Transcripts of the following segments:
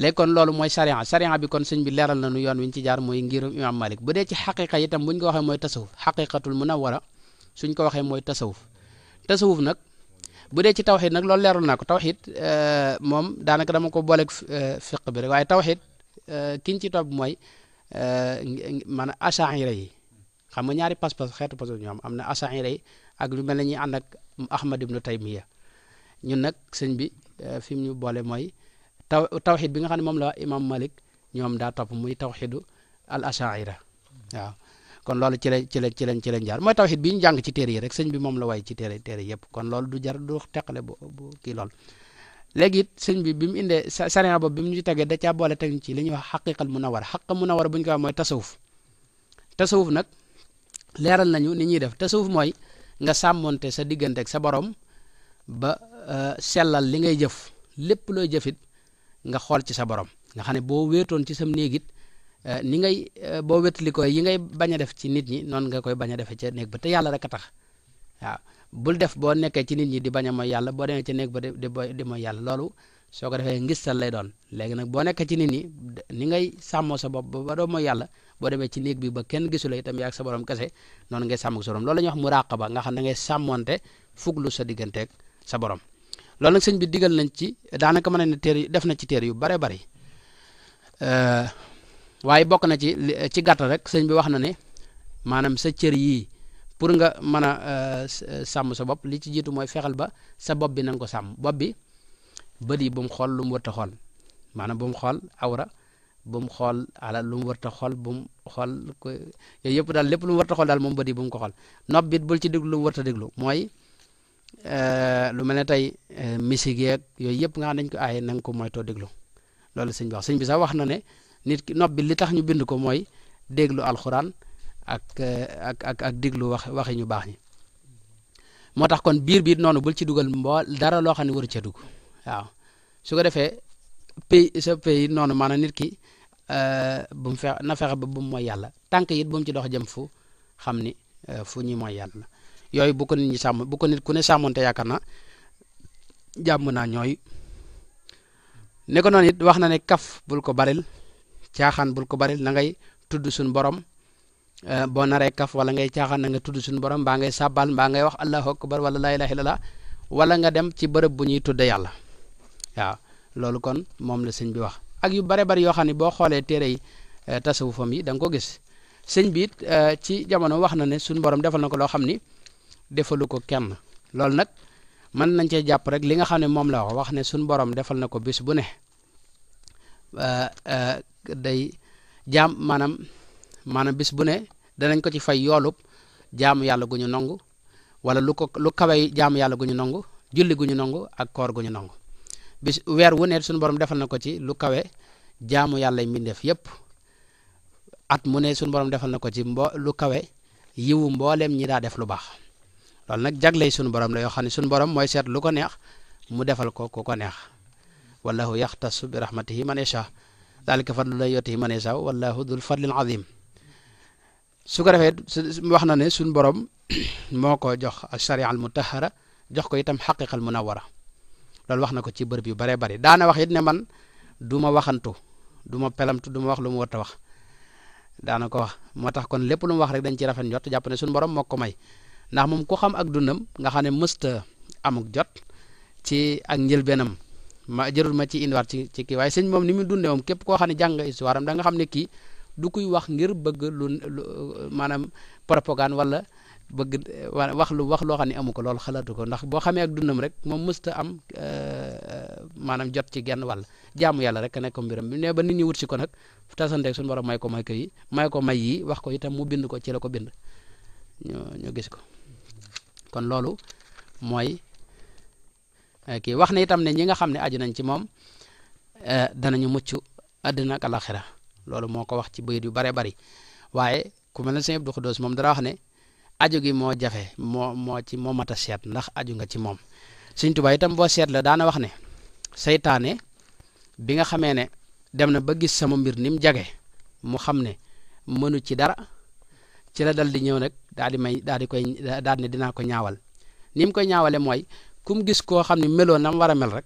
léegi kon loolu mooy sariya bi kon sëñ bi leeral na nu yoon wi ñu ci jaar mooy ngirum imam Malik bu dee ci xaqiqa itam buñ ko waxee mooy tasawuf xaqiqatul munawwara suñ ko waxee mooy tasawuf nag bu dee ci tawxid nag loolu leerul naa ko tawxid moom daanaka dama ko booleeg fiq bi rek waaye tawxid kiñ ci topp mooy maanaam asaira yi xam nga ñaari pas-pas xeetu pas ñoom am na asaira yi ak lu mel ne ñuy ànd ak Ahmad ibnu Taymiya ñun nag sëñ bi fi mu ñu boole mooy tawxid bi nga xam ne moom la imam Malik ñoom daa topp muy tawxidu al asaira waaw kon loolu ci lañ jaar mooy tawxid bi ñu jàng ci téere yi rek sëñ bi moom la way ci téere yëpp kon loolu du jar du teqale bu kii lool léegi it sëñ bi mu indee sariya boobu bi mu ñu tegee da caa boole teg ci li ñuy wax xaqiqal munawara xaqa munawara bu ñu ko wax mooy tasawuf nag leeral nañu ni ñuy def tasawuf mooy nga sàmmonte sa diggante ak sa borom ba sellal li ngay jëf lépp looy jëfit nga xool ci sa borom nga xam ne boo wéetoon ci sam néegit ni ngay boo wétali ko yi ngay bañ a def ci nit ñi noonu nga koy bañ a defee ca néeg ba te yàlla rek a tax waaw bul def boo nekkee ci nit ñi di bañ a mooy yàlla boo demee ca néeg ba di mooy yàlla loolu soo ko defee ngistal lay doon léegi nag boo nekkee ci nit ñi ni ngay sàmmoo sa bopp ba doo mooy yàlla boo demee ci néeg bi ba kenn gisu la itam yaa ak sa borom kese noonu ngay sàmm ak sa borom loolu la ñuy wax muraqaba nga xam ne ngay sàmmonte fuglu sa digganteeg sa borom loolu nag sëñ bi digal nañ ci daanaka mën nañ ne téere def na ci téere yu bare bari waaye bokk na ci gàttal rek sëñ bi wax na ne maanaam sa cër yii pour nga mën a sàmm sa bopp li ci jiitu mooy fexeel ba sa bopp bi na nga ko sàmm bopp bi bët yi bu mu xool lu mu wërta xool maanaam bu mu xool awra bu mu xool alal lu mu wërta xool bu mu xool ko yooyu yëpp daal lépp lu mu wërta xool daal moom bët yi bu mu ko xool nopp bit bul ci déglu lu mu wërta déglu mooy lu mel ne tey musique yeeg yooyu yëpp nga xam dañ ko aaye na nga ko moytoo déglu loolu sëñ bi wax sëñ bi sax wax na ne nit ki nopp bi li tax ñu bind ko mooy déglu alxuraan ak déglu waxi ñu baax ñi moo tax kon biir bi noonu bul ci dugal dara loo xam ne waru cee dugg waaw su ko defee pays noonu maanaam nit ki bu mu na fexe ba bu mu mooy yàlla tànk it bu mu ci dox jëm fu xam ni fu ñuy mooy yàlla yooyu bu ko nit ñi sàmm bu ko nit ku ne sàmmonte yaakaar na jàmm naa ñooy ne ko noonu it wax na ne kaf bul ko baril caaxaan bul ko baril na ngay tudd suñu borom boo naree kaf wala ngay caaxaan na nga tudd suñu borom mbaa ngay sàbbal mbaa ngay wax allahu akbar wala laa ilaha illallah wala nga dem ci bërëb bu ñuy tudde yàlla waaw loolu kon moom la sëñ bi wax ak yu bare bari yoo xam ne boo xoolee téere yi tasawufam yi da nga ko gis sëñ bi it ci jamono wax na ne suñu borom defal na ko loo xam ni defalu ko kenn loolu nag mën nañ cee jàpp rek li nga xam ne moom la wax ne suñu borom defal na ko bis bu ne day maanaam bis bu ne danañ ko ci fay yoolub jaamu yàlla gu ñu nangu wala lu kaway jaamu yàlla gu ñu nangu julli gu ñu nangu ak koor gu ñu nangu bis weer wu ne suñu borom defal na ko ci lu kawe jaamu yàlla yi mbindeef yépp at mu ne suñu borom defal na ko ci lu kawe yiwu mbooleem ñi daa def lu baax loolu nag jagley suñu borom la yoo xam ne suñu borom mooy seet lu ko neex mu defal ko ku ko neex wallahu yaxtasu bi rahmatihi man yasha dalika fadlullahi yutihi man yasha wallahu dul fadlil azim su ko defee wax na ne suñu borom moo ko jox sharia al mutahara jox ko itam xaqiqal munawara loolu wax na ko ci bërëb yu baree bari daana wax it ne man du ma waxantu du ma pelamtu du ma wax lu mu war a wax daana ko wax moo tax kon lépp lu mu wax rek dañ ci rafet njot jàpp ne suñu borom moo ko may ndax moom ku xam ak dundam nga xam ne mësta amuk jot ci ak njëlbeenam ma jërul ma ci indiwaat ci kii waaye sëñ moom ni mu dundee moom képp koo xam ne jàng histoire am da nga xam ne kii du kuy wax ngir bëgg lu maanaam propagande wala bëgg wax loo xam ne amu ko loolu xalaatu ko ndax boo xamee ak dundam rek moom mësta am maanaam jot ci genn wàll jaamu yàlla rek nekk ko mbiram bi ne ba nit ñi wut si ko nag tasanteeg suñu borom may ko may yi wax ko itam mu bind ko ci la ko bind ñu gis ko kon loolu mooy kii wax na itam ne ñi nga xam ne aju nañ ci moom danañu mucc àddina ak alaxira loolu moo ko wax ci bayit yu bare bari waaye ku mel ne Sëñ Abdou Khoudoss moom dara wax ne aju gi moo jafe moo mat a seet ndax aju nga ci moom Sëñ Tuubaa itam boo seet la daana wax ne seytaane bi nga xamee ne dem na ba gis sama mbir ni mu jage mu xam ne mënu ci dara ci la dal di ñëw nag daal ne dinaa ko ñaawal ni mu koy ñaawale mooy kum gis koo xam ne meloo na mu war a mel rek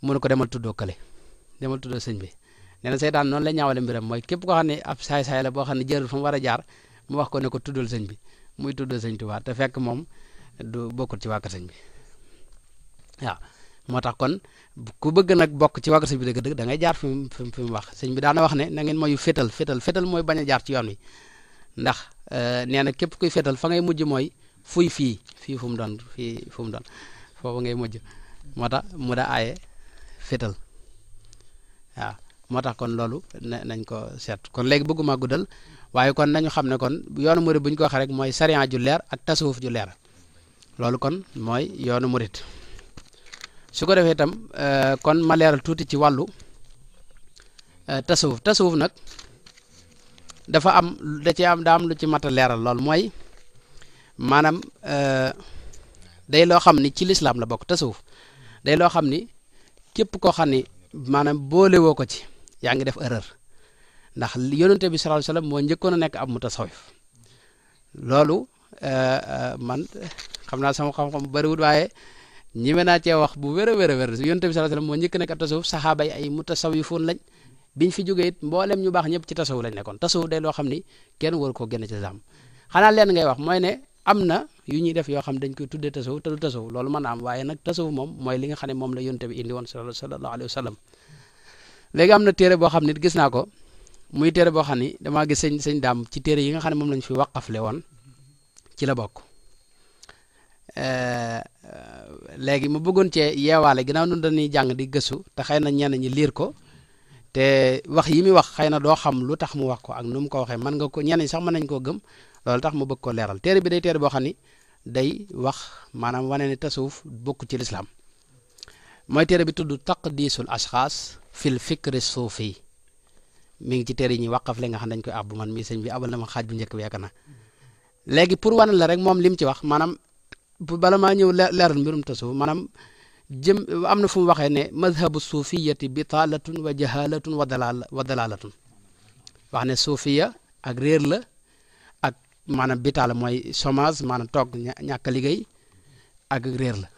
mënu ko demal tuddoo kële demal tuddal sëñ bi nee na seytaan noonu la ñaawale mbiram mooy képp koo xam ne ab saay-saay la boo xam ne jërul fa mu war a jaar mu wax ko ne ko tuddal sëñ bi muy tuddal sëñ Tuubaa te fekk moom du bokkul ci wàkk sëñ bi waaw moo tax kon ku bëgg nag bokk ci wàkk sëñ bi dëgg-dëgg da ngay jaar fi mu wax sëñ bi daana wax ne na ngeen moyu fétal mooy bañ a jaar ci yoon wi ndax nee na képp kuy fétal fa ngay mujj mooy fii fu mu doon foofu ngay mujj moo tax mu da aaye fétal waaw moo tax kon loolu nañ ko seet kon léegi bëgguma guddal waaye kon nañu xam ne kon yoonu murid bu ñu ko waxee rek mooy sariya ju leer ak tasawuf ju leer loolu kon mooy yoonu murid su ko defee itam kon ma leeral tuuti ci wàllu tasawuf nag dafa am daa am lu ci mat a leeral lool mooy maanaam day loo xam ni ci lislaam la bokk tasawuf day loo xam ni képp koo xam ni maanaam boolewoo ko ci yaa ngi def erreur ndax yonente bi sallallahu alayhi wasallam moo njëkkoon a nekk ab mutasawif loolu man xam naa sama xam-xam bariwul waaye ñime naa cee wax bu wér a wér yonente bi sallallahu alayhi wasallam moo njëkk a nekk ab tasawuf saxaaba yi ay mutasawifoon lañ biñ fi jógee it mboolem ñu baax ñëpp ci tasawuf lañ nekkoon tasawuf day loo xam ni kenn waru koo génn ci lislaam xanaa leen ngay wax mooy ne am na yu ñuy def yoo xam dañ koy tuddee tasawuf te du tasawuf loolu mën na am waaye nag tasawuf moom mooy li nga xam ne moom la yonente bi indi woon sallallahu alayhi wasallam léegi am na téere boo xam ne gis naa ko muy téere boo xam ni damaa gis sëñ daam ci téere yi nga xam ne moom lañ fi waqafle woon ci la bokk léegi mu bëggoon cee yeewaale ginnaaw nun dañuy jàng di gëstu te xëy na ñenn ñi liir ko te wax yi muy wax xëy na doo xam lu tax mu wax ko ak nu mu ko waxee mën nga ko ñenn ñi sax mën nañ koo gëm loolu tax mu bëgg ko leeral téere bi day téere boo xam ni day wax maanaam wane ne tasawuf bokk ci lislaam mooy téere bi tudd taqdisul ashxaas fil fikri suufi mi ngi ci téere yi ñuy waqaf le nga xam dañ koy abbu man mi sëñ bi abal na ma xaaj bu njëkk bi yaakaar na léegi pour wane la rek moom li mu ci wax maanaam bala maa ñëw leeral mbirum tasawuf maanaam am na fu mu waxee ne madhabu suufiyati bitaalatun wa jahalatun wa dalalatun wax ne suufiya ak réer la ak maanaam bitaala mooy chômage maanaam toog ñàkk a liggéey ak réer la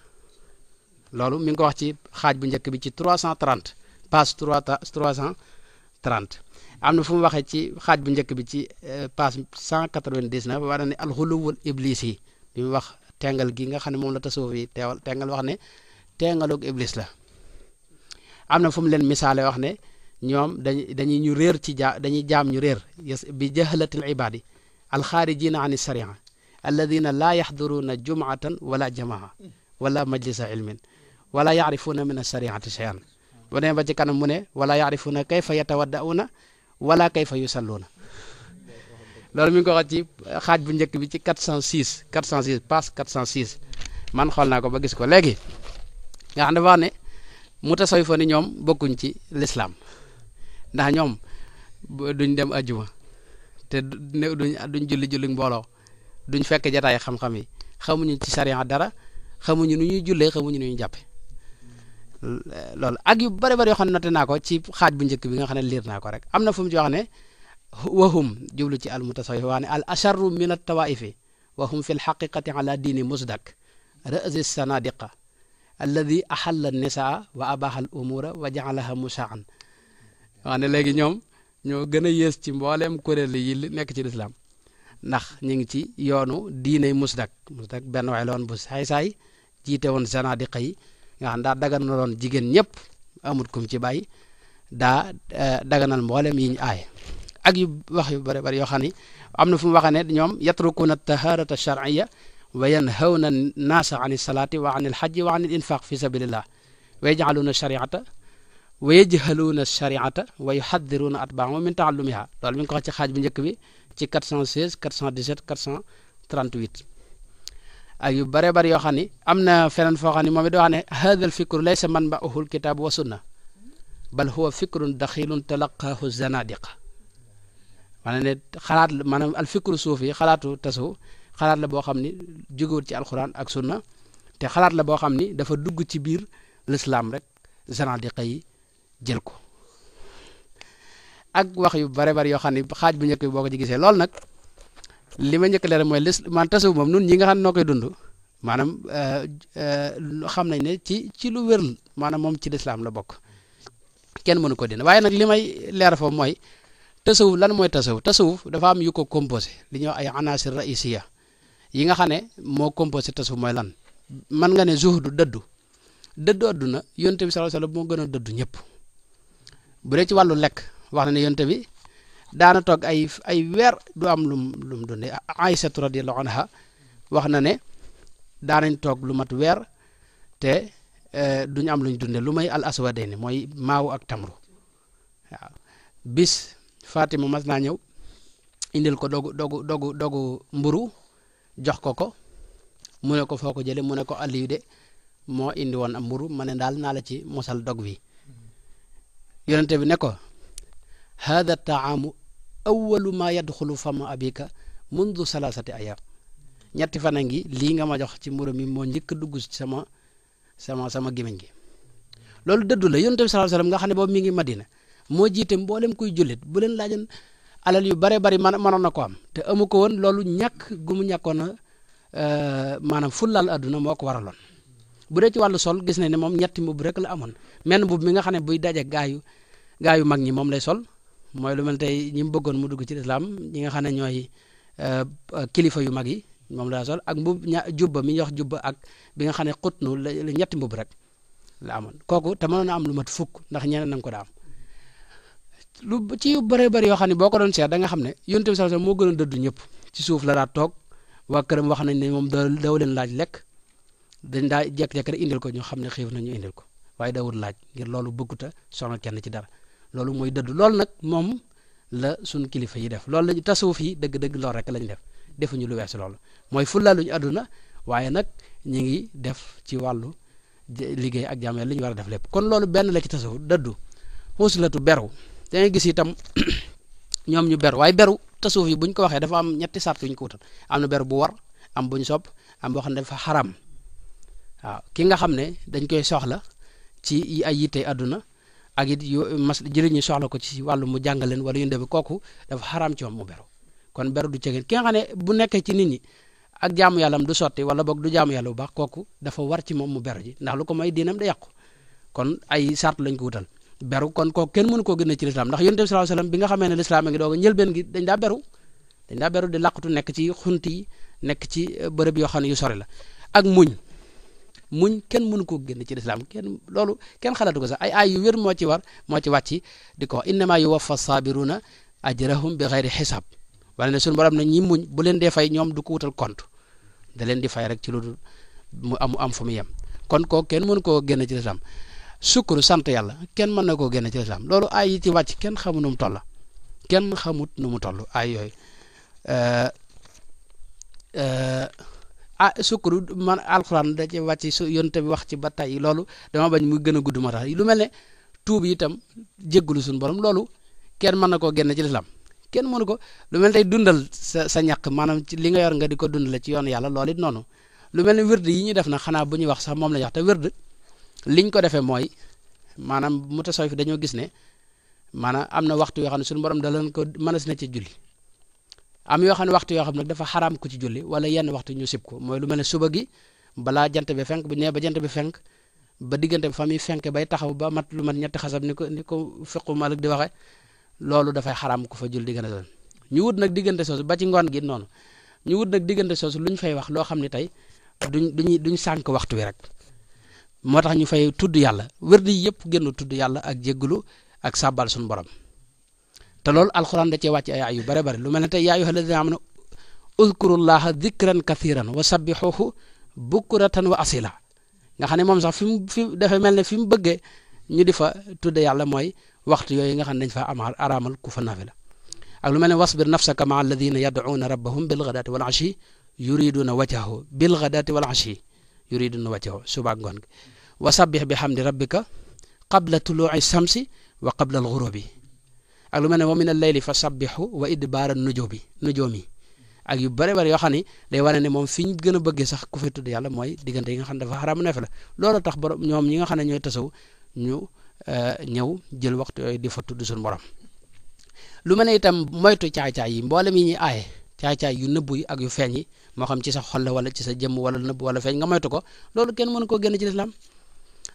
loolu mi ngi ko wax ci xaaj bu njëkk bi ci 330 page 330 am na fu mu waxee ci xaaj bu njëkk bi ci page 199 war na ne alxuluwul iblis yi bi mu wax tengal gi nga xam ne moom la tasawuf yi tengal wax ne tengalug iblis la am na fu mu leen misaale wax ne ñoom dañuy ñu réer ci dañuy jaam ñu réer bi jahlatil ibadi alxaarijina an sharia alladina laa yaxduruuna jumatan wala jamaa wala majlisa ilmin wala yaarifuuna min ashariati cheyan bu ne ba ci kanam mu ne wala yaarifuuna kayfa yatawaddauuna wala kayfa yusalluuna loolu mi ngi ko wax ci xaaj bu njëkk bi ci 406 page 406 man xool naa ko ba gis ko léegi nga xam ne wax ne mutasawwifa ni ñoom bokkuñ ci lislaam ndax ñoom duñ dem ajjuma te duñ julli mbooloo duñ fekk jataay xam-xam yi xamuñu ci sariya dara xamuñu nu ñuy jullee xamuñu nu ñuy jàppe loolu ak yu bari bari yoo xam ne noté naa ko ci xaaj bu njëkk bi nga xam ne liir naa ko rek am na fu mu ci wax ne wahum jublu ci al mutasawwif wax ne al asharru min at tawaifi wahum fi l xaqiqati ala diini musdak ra'si sanadiqa alladi ahalla nisaa wa abaha al umura wa jaalaha musaan wax ne léegi ñoom ñoo gën a yées ci mbooleem kuréel yi nekk ci lislaam ndax ñu ngi ci yoonu diiney musdak benn waay la woon bu saay-saay jiite woon sanadiqa yi nga xam daa daganaloon jigéen ñëpp amut kum ci bàyyi daa daganal mboolem yi ñu aaye ak yu wax yu bari bari yoo xam ne am na fu mu waxee ne ñoom yatrukuuna taharata shar'iyya wa yanhawna naasa an salaati wa an alxajji wa an al infaq fi sabilillah wa yajcaluuna shariata wa yajhaluuna shariata wa yuxadiruuna atbaahum min taallumiha loolu mi ngi ko wax ci xaaj bu njëkk bi ci 416 417 438 ak yu bare bari yoo xam ne am na feneen foo xam ne moom it wax ne hada al fikru laysa manba'uhu al kitaab wa sunna bal huwa fikrun daxilun talaqaahu zanadiqa maanaam ne xalaat maanaam al fikru suufi xalaatu tasawuf xalaat la boo xam ni jógewut ci alquran ak sunna te xalaat la boo xam ni dafa dugg ci biir l'islam rek zanadiqa yi jël ko ak wax yu bare bari yoo xam ne xaaj bu njëkk bi boo ko ci gisee loolu nag li ma njëkk leer mooy man tasawuf moom nun ñi nga xam ne noo koy dund maanaam xam nañ ne ci lu wér maanaam moom ci lislaam la bokk kenn mënu ko dindi waaye nag li may leer foofu mooy tasawuf lan mooy tasawuf dafa am yu ko composé li ñuy wax ay anasir raisiya yi nga xam ne moo composé tasawuf mooy lan man nga ne zuhdu dëddu adduna yonte bi sallallahu alayhi wasallam moo gën a dëddu ñëpp bu dee ci wàllu lekk wax na ne yonte bi daana toog ay weer du am lum dunde Aysatu radiyallahu anha wax na ne daanañ toog lu mat weer te duñu am luñ dunde lu may al aswadayni mooy maaw ak tamru waaw bis Fatima mas naa ñëw indil ko dogu mburu jox ko mu ne ko foo ko jële mu ne ko Aliyu de moo indi woon am mburu ma ne daal naa la ci mosal dog wi yonente bi ne ko hada taamu awalu ma yadxulu fama abika mundu salasati ayam ñetti fan a ngi lii nga ma jox ci mburu mi moo njëkk dugg ci sama gémmiñ gi loolu dëddu la yonente bi sallallahu alayhi wasallam nga xam ne boobu mi ngi Madina moo jiite mboolem kuy jullit bu leen laajoon alal yu bare bari mënoon na ko am te amu ko woon loolu ñàkk gu mu ñàkkoon a maanaam fullaal adduna moo ko waraloon bu dee ci wàllu sol gis nañ ne moom ñetti mbubb rek la amoon menn mbubb mi nga xam ne buy daje gaayu mag ñi moom lay sol mooy lu mel tey ñi mu bëggoon mu dugg ci lislaam ñi nga xam ne ñooy kilifa yu mag yi moom lay sol ak mbubb jubba mi ñuy wax jubba ak bi nga xam ne xutnu la ñetti mbubb rek la amoon kooku te mënoon a am lu mat fukk ndax ñeneen nanga ko daa am lu ci yu bëree bëri yoo xam ne boo ko doon seet da nga xam ne yonent bi sallallahu alayhi wasallam moo gën a dëddu ñëpp ci suuf la daa toog waa këram wax nañ ne moom daw leen laaj lekk dañ daa jekk-jekk rek indil ko ñu xam ne xiif nañu indil ko waaye dawul laaj ngir loolu bëgguta sonal kenn ci dara loolu mooy dëddu loolu nag moom la suñ kilifa yi def loolu lañu tasawuf yi dëgg-dëgg loolu rek lañ def defuñu lu weesu loolu mooy fullaaluñu àdduna waaye nag ñu ngi def ci wàllu liggéey ak jàmm li ñu war a def lépp kon loolu benn la ci tasawuf dëddu xuslatu beru da ngay gis itam ñoom ñu beru waaye beru tasawuf yi buñ ko waxee dafa am ñetti sart yu ñu ko wutal am na beru bu war am buñ sopp am boo xam ne dafa xaram waaw ki nga xam ne dañ koy soxla ci ay yitte àdduna ak it jëriñ ñu soxla ko ci wàllu mu jàngaleen wala yu ndebe kooku dafa xaram ci moom mu beru kon beru du cegeen ki nga xam ne bu nekkee ci nit ñi ak jaamu yàllam du sotti wala boog du jaamu yàlla bu baax kooku dafa war ci moom mu beru ji ndax lu ko may diinam da yàqu kon ay sart lañ ko wutal beru kon kooku kenn mënu koo génne ci lislaam ndax yonent bi sallallahu alayhi wasallam bi nga xamee ne lislaam a ngi doog a njëlbeen gi dañ daa beru di làqatu nekk ci xunt yi nekk ci bërëb yoo xam ne yu sori la ak muñ kenn mënu koo génne ci lislaam loolu kenn xalaatu ko sax ay yu wér moo ci wàcc di ko wax innama yuwaffa sabiruna ajrahum bi xayri xisaab wala ne suñu borom ne ñi muñ bu leen dee fay ñoom du ko wutal compte da leen di fay rek ci lu dul mu am fu mu yem kon kooku kenn mënu koo génne ci lislaam sukkuru sant yàlla kenn mën na koo génne ci lislaam loolu ay yi ci wàcc kenn xamu nu mu toll kenn xamut nu mu toll ay yooyu sukkuru man alxuraan da ci wàcc su yonte bi wax ci ba tey loolu dama bañ muy gën a gudd moo tax lu mel ne tuub itam jéggulu suñu borom loolu kenn mën na koo génne ci lislaam kenn mënu ko lu mel ne tey dundal sa ñàq maanaam ci li nga yor nga di ko dundale ci yoon yàlla loolu it noonu lu mel ne wird yi ñuy def na xanaa bu ñuy wax sax moom la ñuy wax te wird liñ ko defee mooy maanaam mutasawwif dañoo gis ne maanaam am na waxtu yoo xam ne suñu borom da leen ko mënees na ci julli am yoo xam ne waxtu yoo xam ne dafa xaraam ko ci julli wala yenn waxtu ñu sib ko mooy lu mel ne suba gi balaa jant bi fenk bu ñëwee ba jant bi fenk ba diggante bi fa muy fenk bay taxaw ba mat lu mat ñetti xasab ni ko fiqu Malik di waxe loolu dafay xaraam ko fa julli diggante soosu ñu wut nag diggante soosu ba ci ngoon gi noonu ñu wut nag diggante soosu lu ñu fay wax loo xam ne tey duñ sànk waxtu wi rek moo tax ñu fay tudd yàlla wërd yi yëpp génn tudd yàlla ak jéggulu ak sàbbal suñu borom te loolu alxuraan da cee wàcc ay yu bare bare lu mel ne tey yaa ayyuha alladina amanu udkurullaha dikran kathiran wa sabbixuhu bukratan wa asila nga xam ne moom sax fi dafa mel ne fi mu bëggee ñu di fa tudde yàlla mooy waxtu yooyu nga xam ne dañ fa araamal ku fa nafila ak lu mel ne wasbir nafsaka maa alladina yad'uuna rabbahum bilghadaati wal ashi yuriduna wajhahu bilghadaati wal ashi yuriduna wajhahu suba ngoon gi wa sabbih bi hamdi rabbika qabla tuluu'i samsi wa qabla al-ghurubi ak lu mel ne wa min al-layli fa sabbihu wa idbaara nujoomi ak yu bare bare yoo xam ne day wane ne moom fi ñu gën a bëggee sax ku fay tudd yàlla mooy diggante yi nga xam ne dafa xaraam neef la loolu tax borom ñoom ñi nga xam ne ñooy tasaw ñu ñëw jël waxtu yooyu di fa tudd suñu borom lu mel ne itam moytu caay-caay yi mboolem yi ñuy aaye caay-caay yu nëbbu yi ak yu feeñ yi moo xam ci sa xol la wala ci sa jëmm wala nëbb wala feeñ nga moytu ko loolu kenn mënu koo génn ci lislaam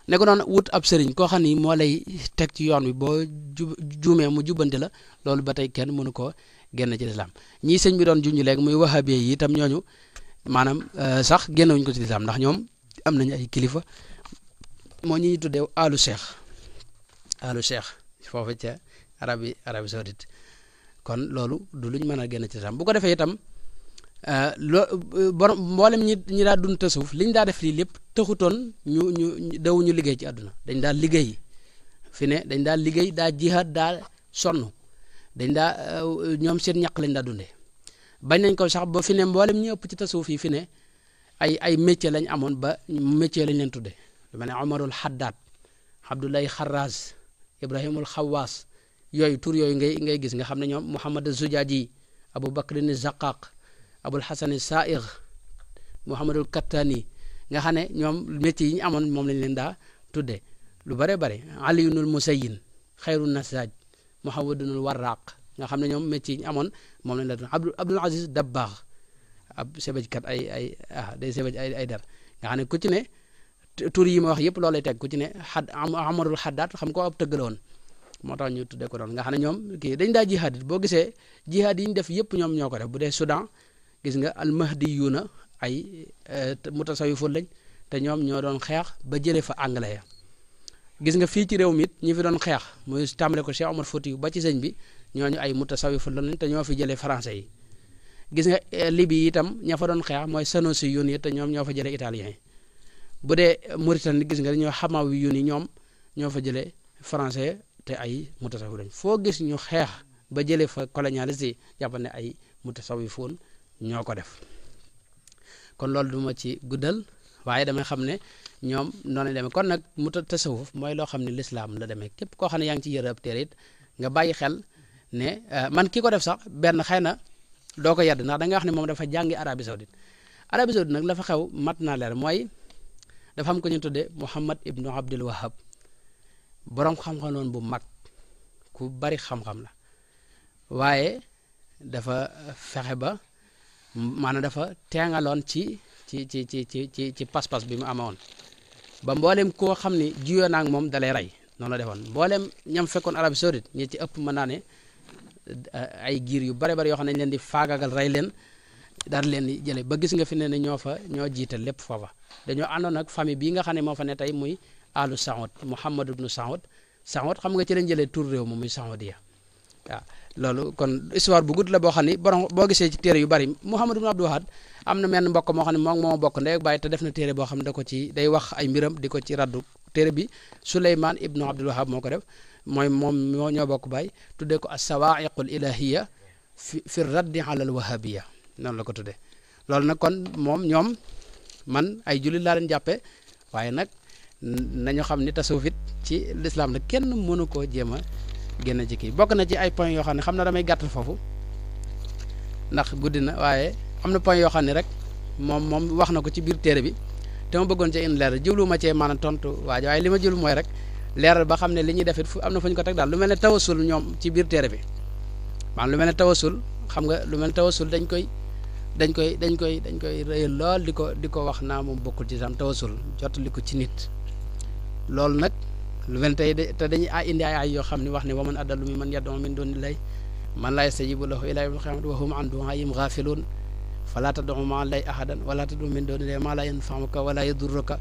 ne ko noonu wut ab sëriñ koo xam ni moo lay teg ci yoon wi boo juumee mu jubbante la loolu ba tey kenn mënu koo génn ci lislaam ñii sëñ bi doon junj léegi muy wahabi yi itam ñooñu maanaam sax génnewuñ ko ci lislaam ndax ñoom am nañu ay kilifa moo ñi tuddee alu cheikh foofu ca Arabie Saoudite kon loolu du luñ mën a génn ci lislaam bu ko defee itam borom mboolem ñi daa dund tasawuf liñ daa def lii lépp taxutoon ñu dawuñu liggéey ci àdduna dañ daa liggéey fi ne dañ daa liggéey daa jihaad daa sonn dañ daa ñoom seen ñaq lañ daa dundee bañ nañ ko sax ba fi ne mboolem ñi ëpp ci tasawuf yi fi ne ay métier lañ amoon ba métier lañ leen tuddee lu mel ne Omarul Haddad Abdoulaye Kharraz Ibrahimul Xawaas yooyu tur yooyu ngay gis nga xam ne ñoom Muhammad Zujaaji Abu Bakrin Zaqaq Abul Hasan Saïr Muhammadul Kattani nga xam ne ñoom métier yi ñu amoon moom lañ leen daa tuddee lu bare bare Aliyunul Musayyin Xayrun Nasaaj Muhammadunul Warraq nga xam ne ñoom métier yi ñu amoon moom lañ daa tuddee Abdul Aziz Dabbaax ab sebejkat day sebej ay der nga xam ne ku ci ne tur yi ma wax yëpp loolay teg ku ci ne Amarul Haddad xam ko ab tëgg la woon moo tax ñu tuddee ko doon nga xam ne ñoom kii dañ daa jihaad boo gisee jihaad yi ñu def yëpp ñoom ñoo ko def bu dee Soudan gis nga almahdiyuuna ay mutasawifun lañ te ñoom ñoo doon xeex ba jëlee fa anglais ya gis nga fii ci réew mi it ñi fi doon xeex muy tàmbale ko Cheikh Omar Fouti ba ci sëñ bi ñooñu ay mutasawifun lañ te ñoo fi jëlee français yi gis nga Libye itam ña fa doon xeex mooy Sanusi yun yi te ñoom ñoo fa jëlee italien yi bu dee Mauritanie gis nga dañoo Hamawi yun yi ñoom ñoo fa jëlee français te ay mutasawif lañ foo gis ñu xeex ba jëlee fa colonialiste yi jàpp ne ay mutasawifun ñoo ko def kon loolu du ma ci guddal waaye damay xam ne ñoom noonu la demee kon nag tasawuf mooy loo xam ne lislaam la demee képp koo xam ne yaa ngi ci yër ab téere it nga bàyyi xel ne man ki ko def sax benn xëy na doo ko yedd ndax da nga wax ne moom dafa jàngi Arabie Saoudite nag la fa xew mat naa leer mooy dafa am ko ñu tuddee Muhammad ibnu Abdul Wahab borom xam-xam noonu bu mag ku bari xam-xam la waaye dafa fexe ba maanaam dafa teengaloon ci pas-pas bi mu amoon ba mboolem koo xam ne jiyoo naa ak moom dalay rey noonu la defoon mboolem ñam fekkoon Arabie Saoudite ñi ci ëpp mën naa ne ay giir yu bare bari yoo xam ne dañ leen di faagagal rey leen daal leen di jële ba gis nga fi ne ñoo jiital lépp foofa dañoo àndoon ak famille bii nga xam ne moo fa ne tey muy alu Saoud Muhammad ibnu Saoud xam nga ci lañ jëlee tur réew mi muy Saoudiya waaw loolu kon histoire bu gudd la boo xam ne boo gisee ci téere yu bari Muhammad ibnu Abdul Wahab am na menn mbokk moo xam ne moom moo bokk ndey ak baay te def na téere boo xam ne da ko ci day wax ay mbiram di ko ci raddu téere bi Suleymaan ibnu Abdul Wahab moo ko def moom ñoo bokk baay tuddee ko as-sawaa'iqul ilahiyya fi raddi ala al wahabiyya noonu la ko tuddee loolu nag kon ñoom man ay jullit laa leen jàppee waaye nag nañu xam ni tasawuf it ci lislaam nag kenn mënu koo jéem a génn ci kii bokk na ci ay point yoo xam ne xam na damay gàttal foofu ndax guddi na waaye am na point yoo xam ne rek moom wax na ko ci biir téere bi te ma bëggoon cee indi leeral jublu ma cee maanaam tontu waaye li ma jublu mooy rek leeral ba xam ne li ñuy def it am na fu ñu ko teg daal lu mel ne tawasul ñoom ci biir téere bi maanaam lu mel ne tawasul xam nga lu mel ne tawasul dañ koy rëyal lool di ko wax naa moom bokkul ci sam tawasul jottali ko ci nit loolu nag lu mel tey te dañuy indi ay yoo xam ne wax ne wa man adallu mimman yad'u min dunillahi man laa yastajibu lahu ila yawmil qiyamati wa hum an du'aa'ihim ghaafilun fala tad'u ma'a llahi ahadan wala tad'u min dunillahi ma la yanfa'uka wala yadurruka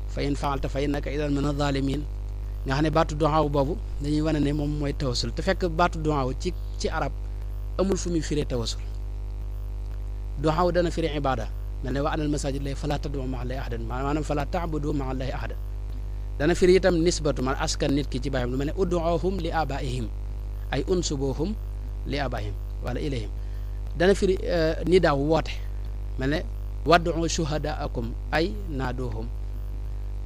fa in fa'alta fa innaka idan min adh-dhalimin nga xam ne baatu du'a boobu dañuy wane ne moom mooy tawasul te fekk baatu du'a ci arab amul fu muy firee tawasul du'a dana firi ibada mel ne wa anal masajid lay fala tad'u ma'a llahi ahadan maanaam fala ta'budu ma'a llahi ahadan dana firi itam nisbatu man askan nit ki ci baayam lu mel ne ud'uhum li abaihim ay unsubuhum li abaihim wala ilayhim dana firi ni daaw woote mel ne wad'u shuhadaakum ay naaduhum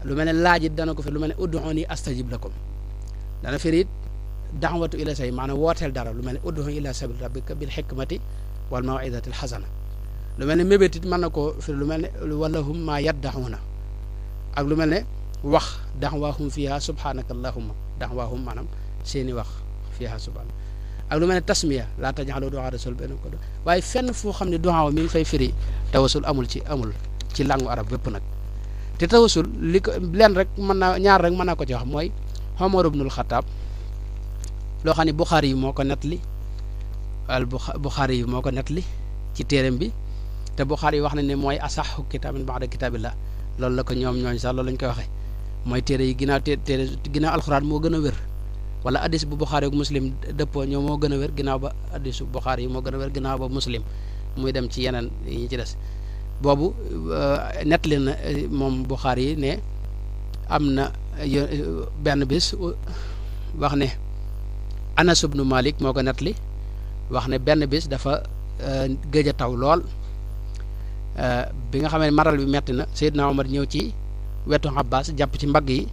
lu mel ne laajit dana ko fi lu mel ne ud'uni astajib lakum dana firi it da'watu ila say maanaam wooteel dara lu mel ne ud'u ila sabil rabbika bil hikmati wal maw'izati al hasana lu mel ne mébét it mën na koo firi lu mel ne walahum ma yad'una ak lu mel ne wax da'waahum fiha subhanaka allahumma da'waahum maanaam seeni wax fiha subhanaka ak lu mel ne tasmiya laa taj'alu du'a rasul benn ko waaye fenn foo xam ne du'a mi ngi fay firi tawasul amul ci langue arab bépp nag te tawasul li ko leen rek mën naa ñaar rek mën naa ko ci wax mooy Omar ibnul Xataab loo xam ne Buxaari yi moo ko nettali Buxaari yi moo ko nettali ci téereem bi te Buxaari yi wax na ne mooy asaxu kitaabin ba'da kitaabillah loolu la ko ñooñ sax loolu lañ koy waxee mooy téere yi ginnaaw alxuraan moo gën a wér wala addis bu Buxaari ak Muslim dëppoo ñoo moo gën a wér ginnaaw ba addisu Buxaari yi moo gën a wér ginnaaw ba Muslim muy dem ci yeneen yi ñu ci des boobu nettali na moom Buxaari yi ne am na benn bis wax ne Anas ibnu Malik moo ko nettali wax ne benn bis dafa gëj a taw lool bi nga xamee maral bi metti na Seydina Omar ñëw ci wetu Abbas jàpp ci mbagg yi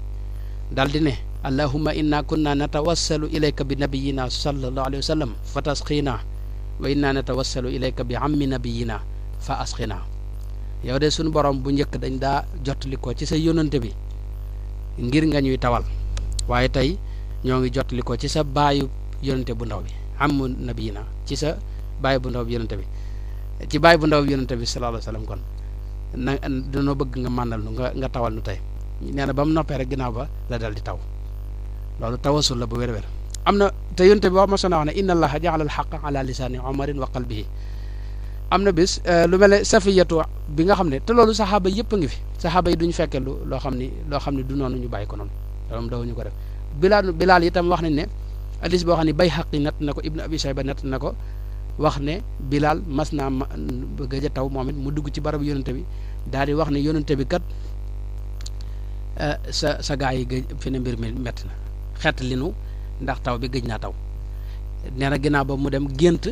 daal di ne allahumma inna kunna natawassalu ilayka bi nabiyina sallallahu alayhi wa sallam fa tasqina wa inna natawassalu ilayka bi ammi nabiyina fa asqina yow de suñu borom bu njëkk dañ daa jottali ko ci sa yónnante bi ngir nga ñuy tawal waaye tey ñoo ngi jottali ko ci sa baayu yónnante bu ndaw bi ammu nabiyina ci sa baayu bu ndaw bi yónnante bi ci baayu bu ndaw bi yónnante bi sallallahu alayhi wa sallam kon na dañoo bëgg nga màndal nu nga tawal nu tey nee na ba mu noppee rek ginnaaw ba la dal di taw loolu tawasul la bu wér-wér am na te yónnante bi wax ma sona wax ne inna allaha jaala al xaqa ala lisaani omarin wa qalbihi am na bis lu mel ne safiyatu bi nga xam ne te loolu saxaaba yëpp a ngi fi saxaaba yi duñu fekkee loo xam ne du noonu ñu bàyyi ko noonu loolu dawuñu ko def bilaal itam wax nañ ne hadis boo xam ne Bayhaqi natt na ko Ibnu Abi Shayba natt na ko wax ne bilaal mas naa gëj a taw moom it mu dugg ci barab yonente bi daal di wax ne yonente bi kat sa gaa yi gëj fi ne mbir mi metti na xeet li nu ndax taw bi gëj naa taw nee na ginnaaw ba mu dem gént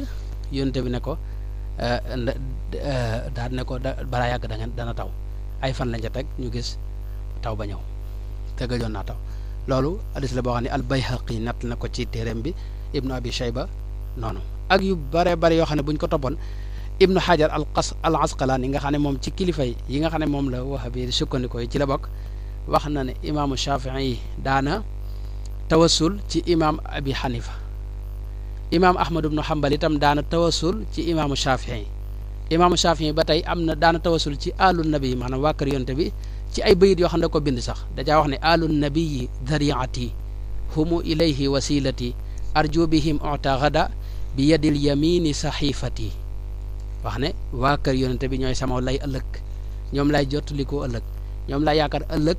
yonente bi ne ko daal ne ko balaa yàgg dana taw ay fan lañ ca teg ñu gis taw ba ñëw te gëjoon naa taw loolu hadis la boo xam ne al Bayhaqi natt na ko ci téereem bi Ibnu Abi Shayba noonu ak yu bare bare yoo xam ne buñ ko toppoon Ibnu Hajar al Asqalaani nga xam ne moom ci kilifa yi nga xam ne moom la Wahabi sukkandikoo yi ci la bokk wax na ne imaamu Shafii yi daana tawassul ci imaam Abi Hanifa imaam Ahmad ibnu Hanbal itam daana tawassul ci imaamu Shafii ba tey am na daana tawassul ci alu nabi maanaam waa kër yonte bi ci ay bayit yoo xam ne da ko bind sax dajaa wax ne alu nabiyi dariati humu ilayhi wasilati arju bihim ota gada bi yadil yamini saxifati wax ne waa kër yonente bi ñooy sama lay ëllëg ñoom lay jottalikoo ëllëg ñoom lay yaakaar ëllëg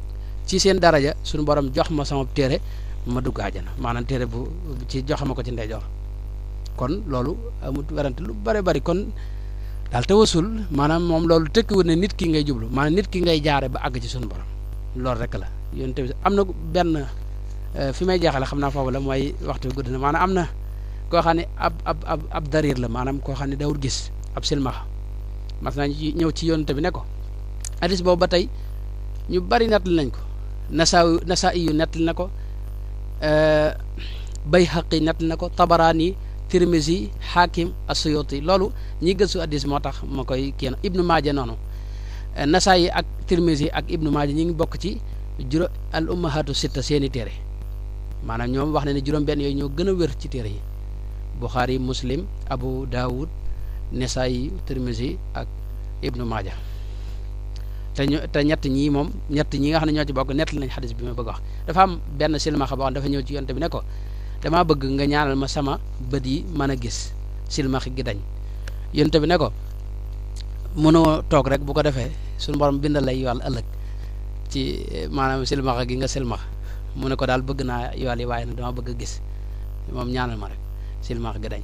ci seen daraja suñu borom jox ma sama téere ma dugg àjjana maanaam téere bu ci joxe ma ko ci ndeyjoor kon loolu amut werante lu bare bari kon daal tawasul maanaam moom loolu tekkiwul ne nit ki ngay jublu maanaam nit ki ngay jaare ba àgg ci suñu borom loolu rek la yonente bi am na benn fi may jeexale xam naa foofu la mooy waxtu gudd na maanaam am na koo xam ne ab darir la maanaam koo xam ne dawul gis ab silmaxa mas naa ñëw ci yonente bi ne ko hadis boobu ba tey ñu bari nettali nañ ko Nasaa'i yu nettali na ko Bayhaqi nettali na ko Tabaraani Tirmizi Hakim As-Suyuti loolu ñi gëstu hadis moo tax ma koy kii Ibnu Maaja noonu Nasaa'i ak Tirmizi ak Ibnu Maaja ñi ngi bokk ci al ummahatu sitta seeni téere maanaam ñoom wax na ne juróom-benn yooyu ñoo gën a wér ci téere yi Bukhari Muslim Abu Dawud Nasaa'i Tirmizi ak Ibnu Maaja te ñett ñi nga xam ne ñoo ci bokk nettali nañ xadis bi ma bëgg wax dafa am benn silmaxa boo xam dafa ñëw ci yonte bi ne ko damaa bëgg nga ñaanal ma sama bët yi mën a gis silmaxa gi dañ yonte bi ne ko mënoo toog rek bu ko defee suñu borom bindal lay yool ëllëg ci maanaam silmaxa gi nga silmaxa mu ne ko daal bëgg naa yool yi waaye nag dama bëgg a gis moom ñaanal ma rek silmaxa gi dañ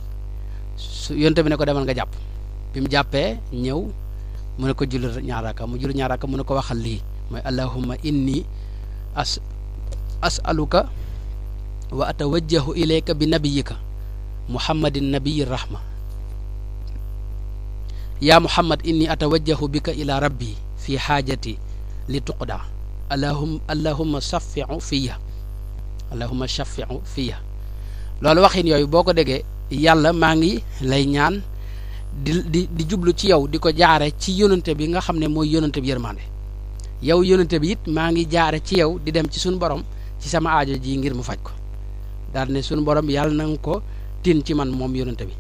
yonte bi ne ko demal nga jàpp bi mu jàppee ñëw mu ne ko julli ñaar raaka mu julli ñaar raaka mu ne ko waxal lii mooy allahumma inni as'aluka wa atawajjahu ilayka bi nabiyika muhammadin nabiyi rahma ya muhammad inni atawajjahu bika ila rabbi fi xaajati li tuqda allahumma shaffi'u fiya loolu waxin yooyu boo ko déggee yàlla maa ngi lay ñaan di jublu ci yow di ko jaare ci yonante bi nga xam ne mooy yonante bi yërmande yow yonante bi it maa ngi jaare ci yow di dem ci suñu borom ci sama aajo ji ngir mu faj ko daal ne suñu borom yàlla na nga ko tin ci man moom yonante bi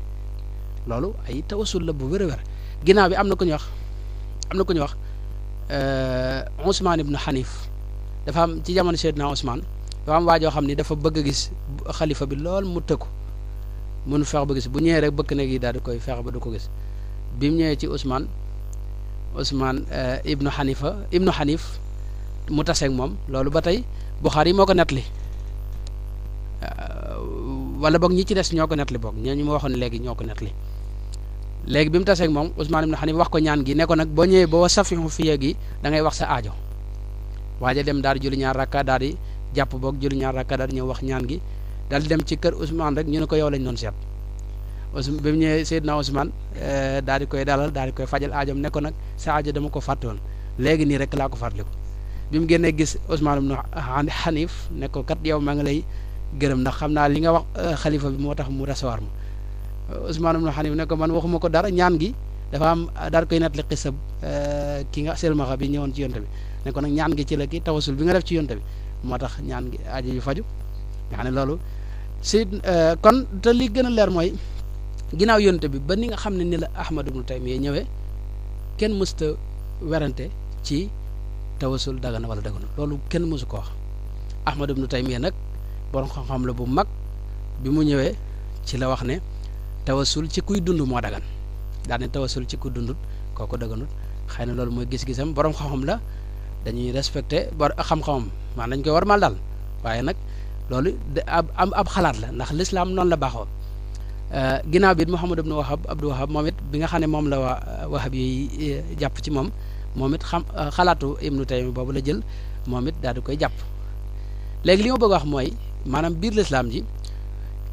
loolu ay tawasul la bu wér a wér ginnaaw bi am na ku ñu wax Ousmane ibnu Hanif dafa am ci jamono Seydina Ousmane dafa am waajoo xam ni dafa bëgg a gis xalifa bi lool mu tëkku mënu fex ba gis bu ñëwee rek bëkk na gi daal di koy fex ba du ko gis bi mu ñëwee ci Ousmane ibnu Hanif mu taseeg moom loolu ba tey Buxaari moo ko nettali wala boog ñi ci des ñoo ko nettali boog ñoo ñu ma waxoon léegi ñoo ko nettali léegi bi mu taseeg moom Ousmane ibnu Hanif wax ko ñaan gi ne ko nag boo ñëwee boo safihu fiye gi da ngay wax sa aajo waaja dem daal di julli ñaar rakka daal di jàpp boog julli ñaar rakka daal di ñëw wax ñaan gi daal di dem ci kër Ousmane rek ñu ne ko yow lañ doon seet bi mu ñëwee Seydina Ousmane daal di koy dalal daal di koy fajal aajom ne ko nag sa aajo dama ko fàtte woon léegi nii rek laa ko fàttaliku bi mu génnee gis Ousmane ibnu Hanif ne ko kat yow maa ngi lay gërëm ndax xam naa li nga wax xalifa bi moo tax mu recevoir ma Ousmane ibnu Hanif ne ko man waxuma ko dara ñaan gi dafa am daal koy nettali xisa ki nga selmaxa bi ñëwoon ci yonte bi ne ko nag ñaan gi ci la ki tawasul bi nga def ci yonte bi moo tax ñaan gi aajo yu faju nga xam ne loolu si kon te li gën a leer mooy ginnaaw yonte bi ba ni nga xam ne ni la Ahmad ibnu Taymiyya ñëwee kenn mësta werante ci tawasul dagana wala dagana loolu kenn mësu ko wax Ahmad ibnu Taymiyya nag borom xam-xam la bu mag bi mu ñëwee ci la wax ne tawasul ci kuy dund moo dagan daa ne tawasul ci kuy dundut kooku daganut xëy na loolu mooy gis-gisam borom xam-xam la dañuy respecté xam-xamam maanaam dañ koy war mal daal waaye nag loolu ab xalaat la ndax lislaam noonu la baaxoo ginnaaw bi it Muhammad ibnu Abdul Wahab moom it bi nga xam ne moom la waa Wahab yi jàpp ci moom it xalaatu Ibnu Taymiyya boobu la jël moom it daal di koy jàpp léegi li ma bëgg a wax mooy maanaam biir lislaam ji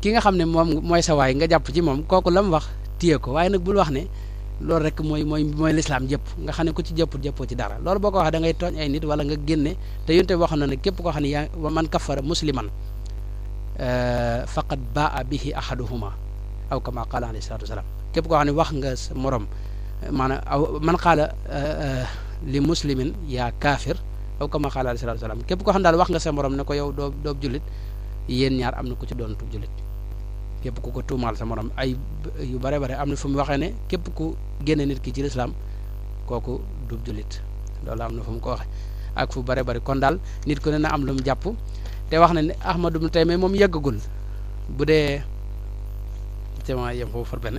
ki nga xam ne moom mooy sa waay nga jàpp ci moom kooku la mu wax téye ko waaye nag bul wax ne loolu rek mooy lislaam jëpp nga xam ne ku ci jëppoo ci dara loolu boo ko waxee da ngay tooñ ay nit wala nga génne te yonte waxoon na ne képp koo xam ne yaa man kafara musliman faqad baa bihi ahaduhuma aw kama qaala alayhi salaatu wasalaam képp koo xam ne wax nga sa morom maanaam aw man qaala li muslimin yaa kaafir aw kama qaala alayhi salaatu wasalaam képp koo xam ne daal wax nga sa morom ne ko yow doo jullit yéen ñaar am na ku ci doon tub jullit képp ku ko tuumaal sa morom ay yu bare bare am na fu mu waxee ne képp ku génne nit ki ci lislaam kooku du jullit loolu am na fu mu ko waxee ak fu bare bare kon daal nit ku ne na am lu mu jàpp te wax na ne Ahmad ibnu Taymiyya moom yëggagul bu dee tema yem foofu far benn